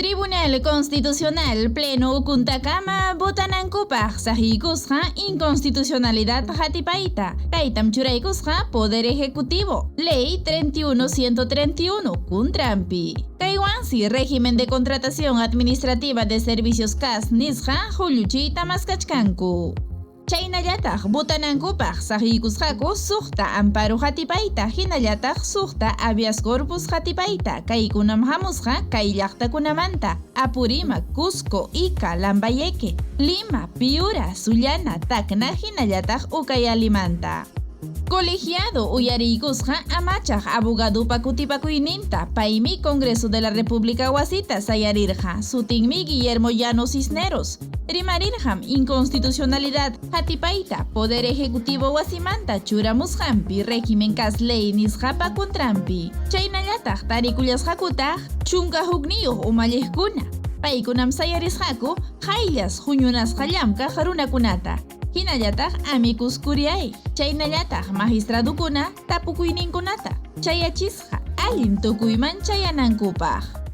Tribunal Constitucional Pleno ukuntakama votanankupaq saqiykusqa inconstitucionalidad qatipayta, kaytam churaykusqa Poder Ejecutivo, Ley 31131 kuntranpi. Kaywansi Régimen de Contratación Administrativa de Servicios CAS nisqa hulluchiyta maskachkanku. Chaynallataq votanankupaq saqiykusqaku suqta amparo qatipayta hinallataq suqta habeas corpus qatipayta, kaykunam hamusqa kay llaqtakunamanta, Apurímac, Cusco, Ica, Lambayeque, Lima, Piura, Sullana, Tacna hinallataq Ucayalimanta. Colegiado uyariykusqa amachaq abogadopa kutipakuyninta, paymi Congreso de la República wasita sayarirqa, sutinmi Guillermo Llano Cisneros. Rimarirqam inconstitucionalidad qatipayta Poder Ejecutivo wasimanta churamusqanpi régimen CAS ley nisqapa contranpi. Chaynallataq tarikullasqakutaq 11 umalliqkuna, paykunam sayarisqaku qayllas huñunasqa llamkaq runakunata, hinallataq amicus curiae, chaynallataq magistradukuna tapukuyninkunata chayachisqa allin tukuyman chayanankupaq.